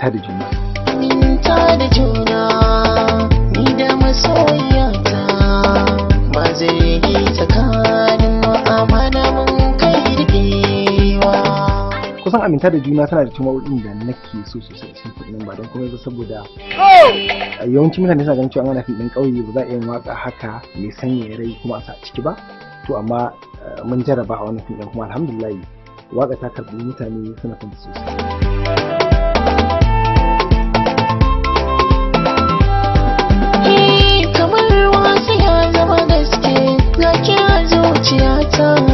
Aminta da Juna. Aminta da juna, ni da masoyata, ba zai yi tsakanin mu amana mun kai rikewa. Kusan Aminta da Juna tana da cikin waƙoƙin da nake so sosai a cikin fim ɗin, ba don komai ba saboda yawancin mutane suna ganin cewa ana fim ɗin ƙauye ba za a iya yin waƙa haka mai sanya rai kuma a sa a ciki ba. To amma mun jarraba a wannan fim ɗin, kuma alhamdulillah waƙa ta karɓi, mutane suna son ta sosai. Kamar wasu ya zama gaske, ga ki a zuciyata.